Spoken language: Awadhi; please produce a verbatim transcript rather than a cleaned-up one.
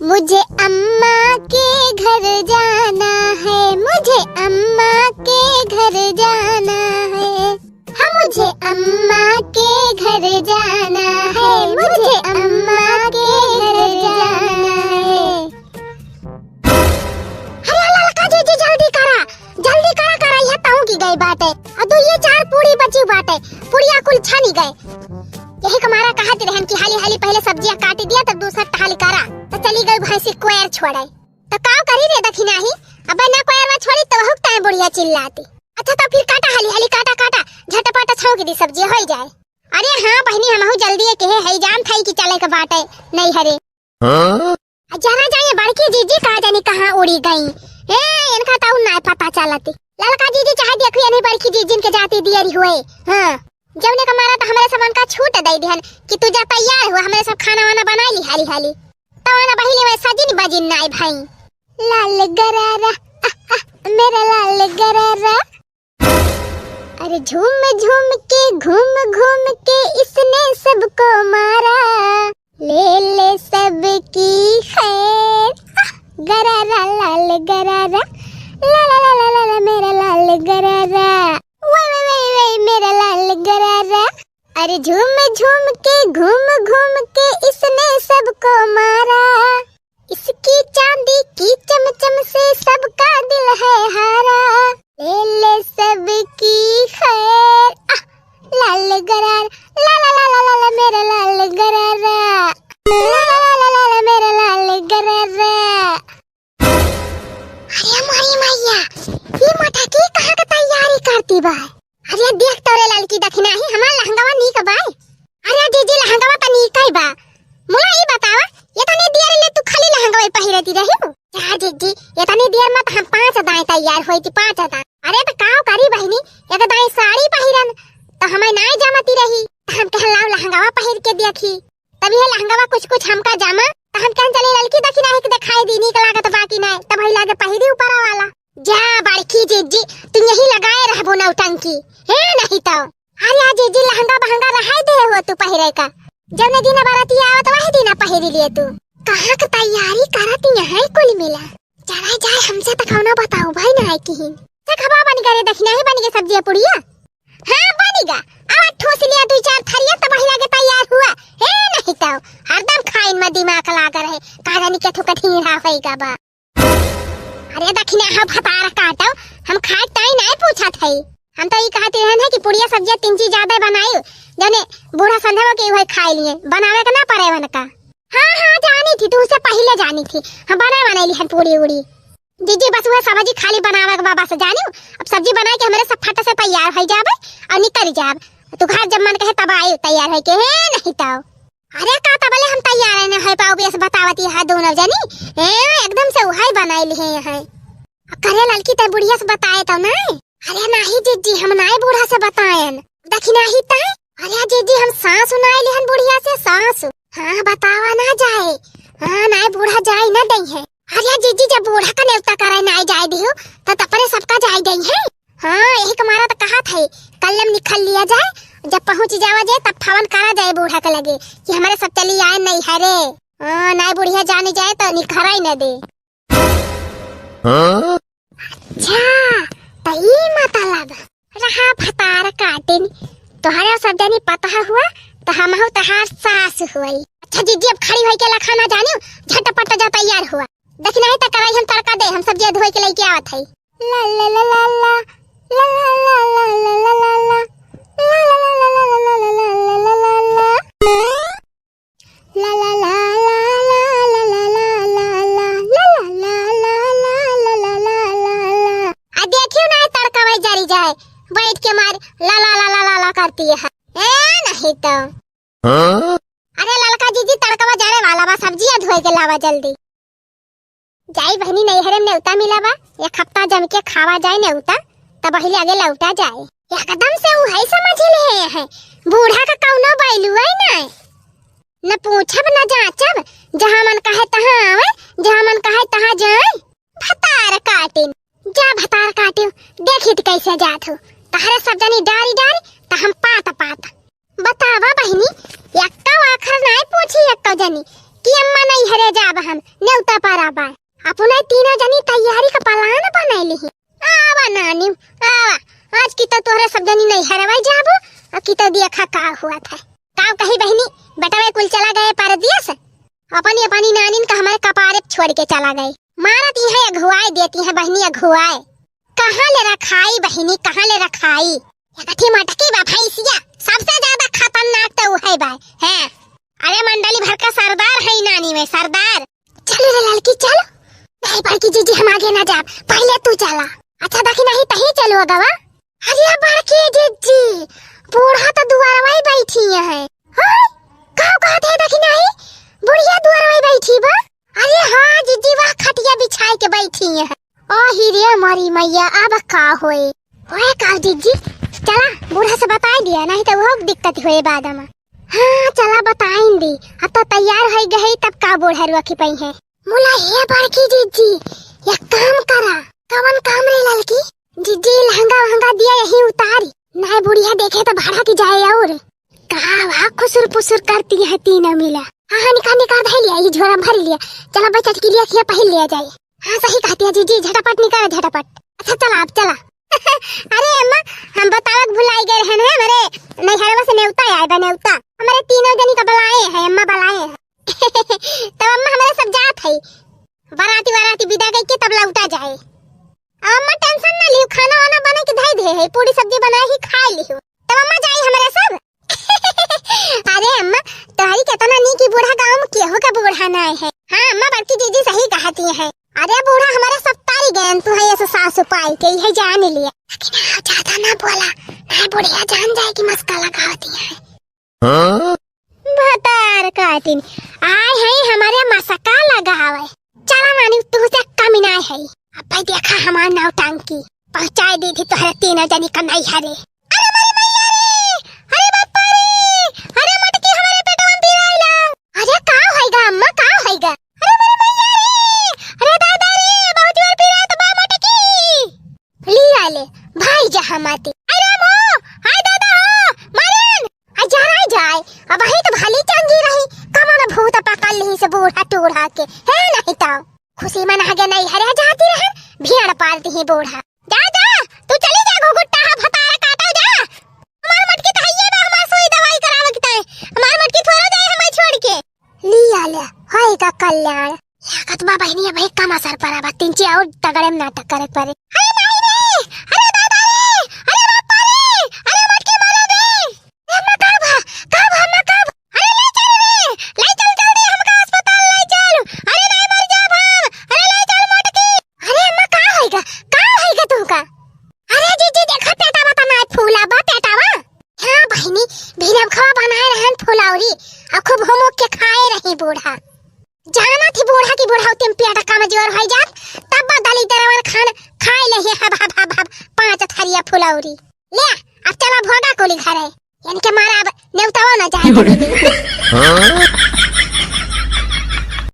मुझे अम्मा के घर जाना है, मुझे अम्मा के घर जाना है, हाँ, मुझे अम्मा के घर जाना है, मुझे अम्मा के घर जाना है। अरे ललका जीजी, जल्दी करा, जल्दी करा, करा, यह तहूँ की गई बाटे। और दो ये चार पूड़ी बची बाटे, पुड़िया कुल छनी गए। यही के मारा कहत रहन कि हाली हाली पहले सब्जियां काटी दिया, तब दूसर टहल करा। तो चली गई भैंसी कोयर छोड़े। तो काव करी रे दखिनाही, अबे ना कोयरवा छोड़ी तो हुक ताए बुढ़िया चिल्लाती। अच्छा तो फिर काटा हाली हाली, काटा काटा, झटपट छौंक दी सब्जी होई जाए। अरे हाँ बहिनी, हमहू जल्दी के है, है जान थाई कि चले के बाटे नैहरे। हाँ? आ जरा जाए बड़की जीजी का जानी कहाँ उड़ी गई। ए, इनका तो नाय पता चलती। ललका जीजी चाहे देखिए नहीं बड़की जीजिन के जाती दियरी हुए। हाँ, जौने का मारा तो हमरे सब उनका छूट दे दिहन कि तू जा तैयार हुआ, हमरे सब खाना वाना बनाई ली हाली हाली। तो ना बहिनी में सजिन बजिन नाय भाई। लाल गरारा, आह, आह, मेरा लाल गरारा। अरे झूम झूम के, घूम घूम के इसने सबको मारा, ले ले सबकी खैर। आह, गरारा लाल गरारा, ला ला ला ला ला ला, मेरा लाल गरारा, वे वे वे वे, मेरा लाल गरारा। अरे झूम झूम के, घूम घूम के इसने सबको मारा, इसकी चांदी की चमचम से सबका दिल है हारा। ले ले सबकी खैर, आह, लाल गरार, ला ला ला ला ला ला, मेरा लाल गरारा, ला ला ला ला ला ला, मेरा लाल गरारा। अरे मोरी मैया, ये मोटा की कहाँ का तैयारी करती बा? अरे देख तोरे ललकी दखिनाही, हमार लहंगवा नीक बा। अरे जीजी, लहंगवा त नीक ही बा। मुला ई बतावा, ये तनी देर ले तू खाली लहंगवा ही पहिरती रही हो? जा जीजी, ये तनी देर में तो हम पाँच दाएं तैयार होई थी, पाँच दाएं। अरे तो काव करी बहिनी, एक दाएं साड़ी पहिरन तो हमें नाय जमती रही, तो हम कहन लाओ लहंगवा पहिर के देखी। तब ये लहंगवा कुछ कुछ हमका जामा, त हम कहन चली ललकी दखिनाही के देखाई दी, नीक लागत बा कि नाय, तब वही लागे पहिरी ऊपरा वाला। जा बड़की जीजी, तू यही लगाए रहबो नौटंकी, हे नहीं तो। अरे आ जीजी, लहंगा बहंगा रहाई दे हो तू पहिरे का, जौने दिन बराती आवत वही दिन पहिरी लिए तू। कहाँ के तैयारी करत यहाँ कुल मिला। चला जाए, हमसे त कौनो बताओ भाई ना है किहिन। चखबा बन गए, दखिनाही बन गए सब्जी पुड़िया। हाँ बनिगा, अब ठोस लिया दुई चार थरिया तब ही लागे तैयार हुआ। हे नहीं तो, हरदम खाइन में दिमाग लाग रहे, का जानी के थुका ढीढ़ा होइगा बा। अरे दखिना हा भतार काटो, हम खाए ताई नाय पूछत है। हम तो ई कहते रहन है कि पुड़िया सब्जिया तीन चीज ज्यादा बनाई, जौने बूढ़ा संधवा के उहे खाए लिए, बनावे के ना पड़े उनका। हाँ हाँ जानी थी, तुमसे पहले जानी थी, हम बना बनाई लिहन पूड़ी उड़ी। जीजी, बस उहे सब्जी खाली बनावे के बा, बस जानियो। अब सब्जी बनाए के हमरे सब फट से तैयार हो जाबे और निकल जाब। तू घर जब मन कहे तब आए तैयार होइके, हे नहीं तो। अरे का तबले हम तैयार है न है पाऊ, बस बतावती है दोनों जनी। ए, एकदम से उहाई बनाई ली है यहाँ। करे ललकी ते बुढ़िया से बताए तो ना। अरे नाही जीजी, हम नाय बूढ़ा से बताएन। देखी नाही तै। अरे जीजी, हम सास नाय लिहन बुढ़िया से, सास। हाँ, बतावा ना जाए। हाँ, नाय बूढ़ा जाए ना दई है। अरे जीजी, जब बूढ़ा का नेवता करे नाय जाए दियो, त तपरे सबका जाए दई है। हाँ, यही के मारा त कहा थे, कल हम निकल लिया जाए, जब पहुँच जावा जाए, तब फोन करा जाए बूढ़ा के लगे कि हमरे सब चली आए नहीं है रे। हाँ, नाय बुढ़िया जाने जाए तो निखरा ही न दे। हाँ? अच्छा, त ई मतलब रहा भतार काटिन, तोहरा सब जानी पता हुआ, त हमहू तहार सास हुई। अच्छा जीजी, अब खड़ी होई के लखा ना जानियो, झटपट जा तैयार हुआ। देखी नाही त कराई हम तड़का दे, हम सब्जी धोई के लेके आवत हई। ला ला ला ला ला, ला ला ला ला। ला ला ला ला ला ला ला ला। आ देखियो ना, तड़कवा जरी जाए, बैठ के मार ला ला ला ला ला ला करती है। ए, नहीं तो। हाँ? अरे ललका जीजी, तड़कवा जरे वाला बा, सब्जिया धोए के लावा जल्दी। जाई बहिनी, नैहरे में नेवता मिला बा, एक हफ्ता जम के खावा जाए नेवता, तब पहिले आगे लौटा जाए। एकदम से उहै समझ ले है, बूढ़ा का कौनो value है ना। न पूछब न जांचब, जहाँ मन कहे तहाँ आवे, जहाँ मन कहे तहाँ जाए। भतार काटिन, जा भतार काटियो, देखी त कैसे जात हो। तहरे सब जनी डारी डारी, त हम पात पात। बतावा बहिनी, एक्को आखर नाय पूछी एक्को जनी कि अम्मा नैहरे जाब हम, नेवता परा बा। अपने तीनों जनी तैयारी का plan बनाई लिही। आवा नानी, आवा, आज की तो तोहरे सब जनी नैहरवा जाबो, आ की तो देखा का हुआ था। का कही बहिनी, बेटवे कुल चला गए परदेस, अपनी अपनी नानिन का हमारे कपारे छोड़ के चला गए। मारत यहाँ अघुआए देती हैं बहिनी, अघुआए। कहाँ ले रखाई बहिनी, कहाँ ले रखाई? एकठी मटकी बा भैंसिया, सबसे ज्यादा खतरनाक तो उहै बा। हैं? अरे मंडली भर का सरदार है नानी में, सरदार। चलो रे ललकी, चलो। नहीं बड़की जीजी, हम आगे ना जाब, पहले तू चला। अच्छा देखी नहीं, तही चलो अगवा। अरे बड़की जीजी, बूढ़ा तो दुआरवा ही बैठी है। हाँ? का कहत है देखी नहीं? बुढ़िया दुआरवा ही बैठी बा। अरे हाँ जीजी, वह खटिया बिछाए के बैठी है। ओ ही रे मोरी मैया, अब का होए? ओए का जीजी, चला बूढ़ा से बताई दिया, नहीं तो वो दिक्कत होए बाद में। हाँ चला बताइन दी, अब तो तैयार हो गए तब का बूढ़ा रुआ की पई है। मुला हे बड़की जीजी, एक काम करा। कवन काम रे ललकी? जीजी लहंगा वहंगा दिया यही उतारी, नहीं बुढ़िया देखे तो भाड़ा की जाए और। का वाह खुसुर पुसुर करती है तीनों मिला। हाँ हाँ निकाल निकाल धर लिया, ये झोरा भर लिया। चला बच्चा के लिए खिया पहन लिया जाए। हाँ सही कहती है जीजी, झटापट निकाल झटापट। अच्छा चला अब चला। अरे अम्मा, हम बतावक भुलाई गए रहन है, हमरे नैहरवा से नेवता आए बा नेवता, हमरे तीनों जनी का बुलाए हैं अम्मा, बुलाए हैं। तब अम्मा हमरे सब जात है, बाराती वाराती विदा कइके तब लौटा जाए। अब अम्मा tension ना लियो, खाना वाना बना के धई दे है, पूरी सब्जी बना के खा लियो, तब अम्मा जाई हमरे सब। अरे अम्मा, तोहरी केतना नीक, बूढ़ा गाँव में केहू का बूढ़ा नाय है। हाँ अम्मा, बड़की जीजी सही कहती है। अरे बूढ़ा हमारे सब तारी गयन, तू है ऐसे सासु पाई के, यही जान लिया। लेकिन हाँ, ज्यादा ना बोला, नहीं बुढ़िया जान जाए कि मस्का लगावती है। हाँ? भतार काटिन, आए हैं हमारे मस्का लगावे। चला नानी, तू से कमी नाय है। अब भाई देखा हमार नौटंकी, पहुँचाए दी थी तोहरे तीनों जनी का नैहरे। अरे मोरी मैया रे, अरे बापा रे, अरे मटकी हमारे पेटवा में पिराइला। अरे का होइगा अम्मा, का होइगा? अरे मोरी मैया रे, अरे दादा रे, बहुत जोर पिरात बा मटकी। लिया ले, भाई जहाँ माती। अरे राम हो, हाय दादा हो, मारन। आ जरा जाए, अब वही तो भली चंगी रही, कमन भूत पकड़ ली से बूढ़ा टूढ़ा के, है नहीं तो। खुशी मना के नैहरे जाती रहन, भेड़ पालती ही बूढ़ा। जा, जा, तू चली जा, घुघुट्टा हा भतारा काटा जा। हमार मटकी तो हइये बा, हमार सुई दवाई करावे के ताई। हमार मटकी थोड़ा जाए हमार छोड़ के। लिया ले, होई का कल्याण। लागत बा बहिनी, अब एक कम असर पड़ा बा, तीन चार और तगड़े में नाटक करे के पड़े। अरे नहीं रे, अरे दादा रे, अरे बापा रे, अरे मटकी मारा रे। ए, अम्मा, का भा? का भा, अम्मा, का भा? अरे, ले चल रे, ले चल जल्दी, हमका अस्पताल ले चल। अरे, नहीं मर जाब हम। अरे, ले चल मोटकी। अरे, अम्मा, का होइगा? का होइगा तुमका? अरे, जीजी, देखा, पेटावा तो नाय फूला बा, पेटावा। हाँ, बहिनी, भीनम खवा बनाए रहन फुलौरी, आ खूब हुमुक के खाए रही बूढ़ा। जाना थी बूढ़ा की बुढ़ौती में पेट कमजोर हो जात, तब बा दलिद्दरवन खान खाए ले हब, हब, हब, हब, पाँच थरिया फुलौरी। ले, अब चला भोगा कोली घरे। इनके मारा अब नेवतावा ना जाए देबे। हाँ?